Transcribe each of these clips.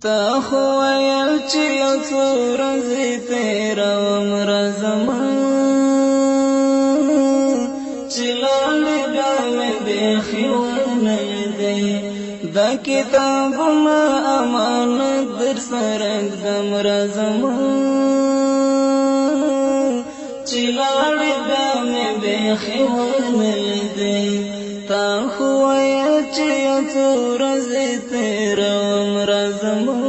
تا خو ویل چې یو څو ورځې تېروم راځمه، چې لاړې بیا مې بیخي ونه لیدې. دا کتابونه امانت در سره ږدم راځمه، چې لاړې بیا مې بیخي ونه لیدې. تا خو ویل چې یو څو ورځې تېروم راځمه،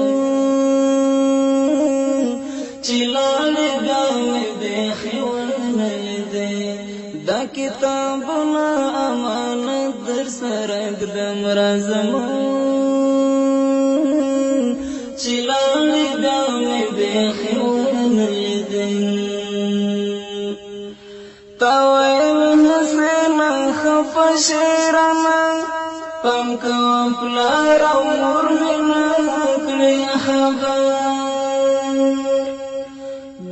چې لاړې بیا مې بیخي ونه لیدې. دا کتابونه امانت در سره ږدم راځمه، چې لاړې بیا مې بیخي ونه لیدې. تا ویل هسې نه خفه شې رانه، پام کوه پلار او مور مې نه کړې خبر.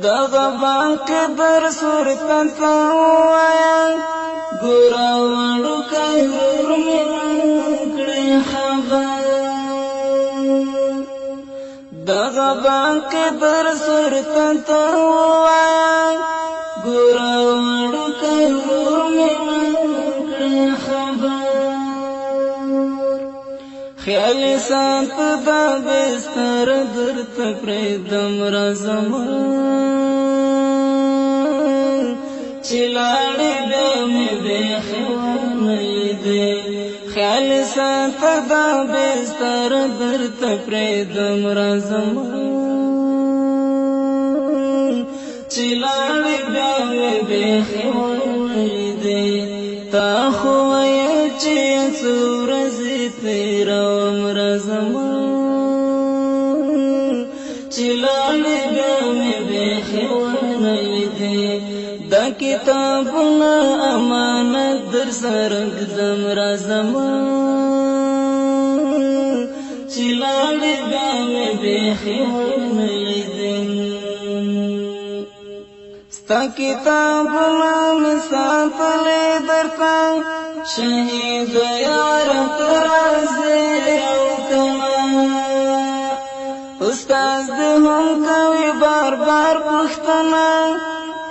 دغه باقي درس ورته ته ووایه، ګوره وړوکی ورور مې نه کړې خبر. دغه باقي درس ورته ته ووایه، ګوره وړوکی ورور مې نه کړې خبر. خیال سات دا بستر درته پرېږدم راځمه، چې لاړې بیا مې بیخي ونه لیدې. خیال سات دا بستر درته پرېږدم راځمه، چې لاړې بیا مې بیخي ونه لیدې. تا خو ویل چې څو ورځې تېروم راځمه، چې لاړې بیا مې بیخي ونه لیدې. دا کتابونه امانت در سره ږدم راځمه، چې لاړې بیا مې بیخي ونه لیدې. ستا کتابونه مې ساتلې درته، شهید یاره ته راځې او که نه؟ استاد دې هم کوي بار بار پوښتنه،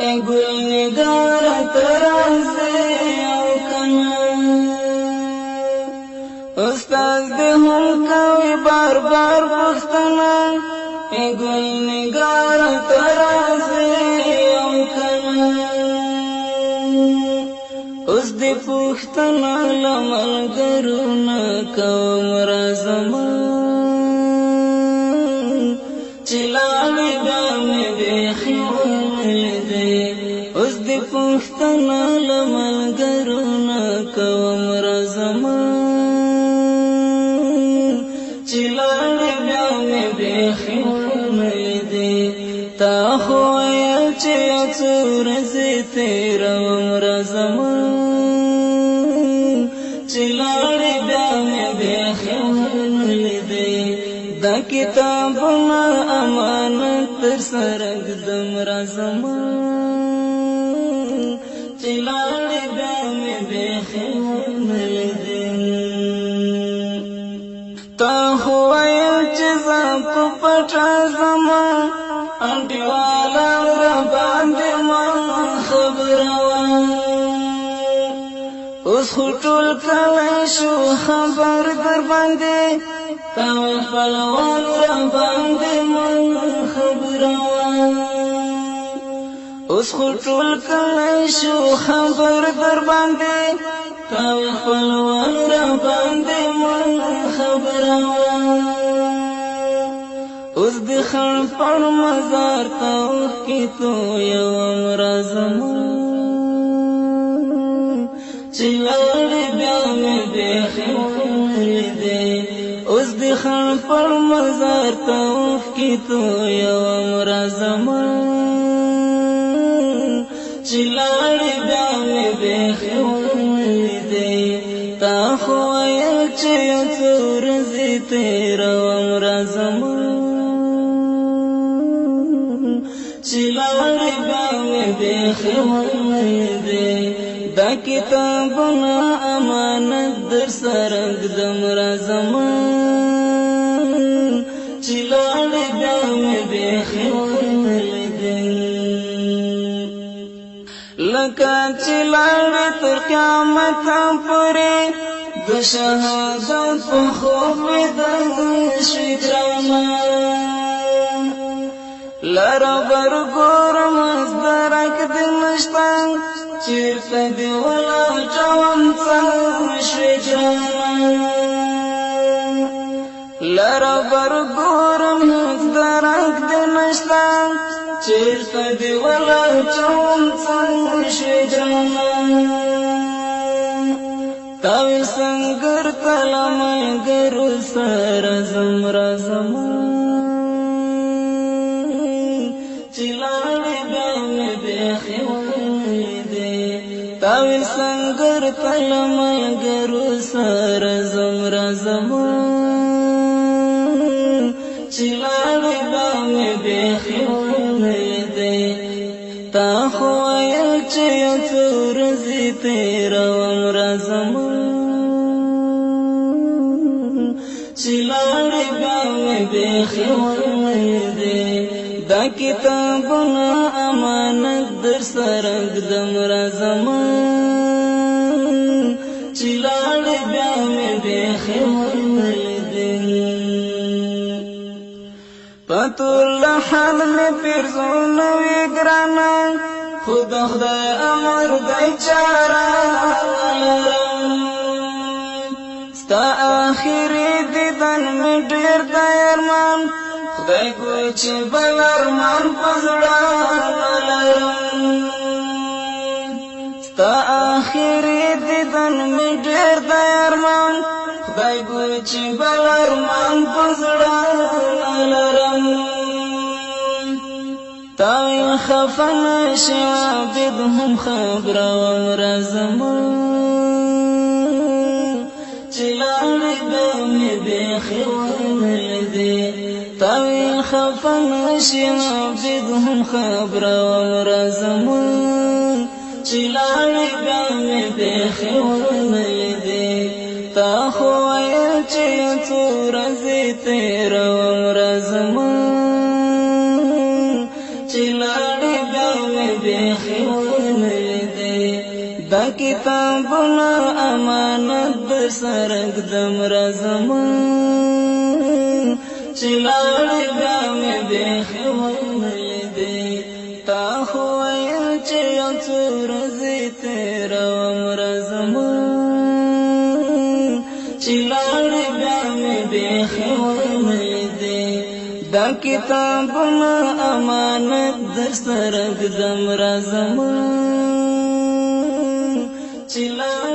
ای ګل نګاره ته راځې او که نه؟ استاد دې هم کوي بار بار پوښتنه، ای ګل نګاره ته راځې او که نه؟ اوس دې پوښتنه له ملګرو نه کوم راځمه، چې لاړې بیا مې بیخي ونه لیدې. اوس دې پوښتنه له ملګرو نه کوم راځمه، چې لاړې بیا مې بیخي ونه لیدې. تا خو ویل چې یو څو ورځې تېروم راځمه، چې لاړې بیا مې بیخي ونه لیدې. دا کتابونه امانت در سره ږدم راځمه، چې لاړې بیا مې بیخي ونه لیدې. تا خو ویل چې زه په پټه ځمه، انډیواله راباندې ما خبروه. اوس خو ټول کلی شو خبر در باندې، تا خپلوان راباندې ما خبروه. اوس خو ټول کلی شو خبر در باندې، تا خپلوان راباندې ما خبروه. اوس د خړ پړ مزار ته اوښکې تویوم راځمه، چې لاړې بیا مې بیخي ونه لیدې. اوس د خړ پړ مزار ته اوښکې تویوم راځمه، چې لاړې بیا مې بیخي ونه لیدې. تا خو ویل چې یو څو ورځې تېروم راځمه، چې لاړې بیا مې بیخي ونه لیدې. دا کتابونه امانت در سره ږدم راځمه، چې لاړې بیا مې بیخي ونه لیدې. لکه چې لاړې تر قیامته پورې د شهادت په خوب ویده شوې ګرانه. لره بر ګورم درک دې نشته، چېرته دې ولاچوم څنګه شوې ګرانه. لره بر ګورم درک دې نشته، چېرته دې ولاچوم څنګه شوې ګرانه. تاوی سنگر تلم ګرو سره زم رزم، چې لاړې بیا مې بیخي ولیدې. تاوی سنگر تلم ګرو سره زم رزم، چې لاړې بیا مې بیخي ولیدې. تا خو ویل چې یو څو ورځې تېروم راځم، چې لاړې بیا مې بیخي ولیدې. دا کتابونه امانت در سره ږدم راځم، چې لاړې بیا مې بیخي ولیدې. په ټول حال مې پیرزونه وي ګرانه، خو د خدای امر دی چاره لرم. ستا آخري دیدن مې ډېر دی ارمان، خدای ګو چې بل ارمان په زړه لرم. ستا آخري دیدن مې ډېر دی ارمان، خدای ګو چې بل ارمان په زړه لرم. تا خفه نشي عابد هم خبروم راځم، چې لاړې بیا مې بیخي ونه لیدې. تا خفه نشي عابد هم خبروم راځم، چې لاړې بیا مې بیخي ونه لیدې. تا خو ویل چې یو څو ورځې تېروم راځم، چې لاړې بیا مې بیخي ونه لیدې. دا کتابونه امانت در سره ږدم راځم، چې لاړې بیا مې بیخي ونه لیدې. تا خو ویل چې یو څو ورځې تېروم راځم، چې لاړې بیا مې بیخي ونه لیدې. دا کتابونه امانت در سره ږدم راځم، چې لاړې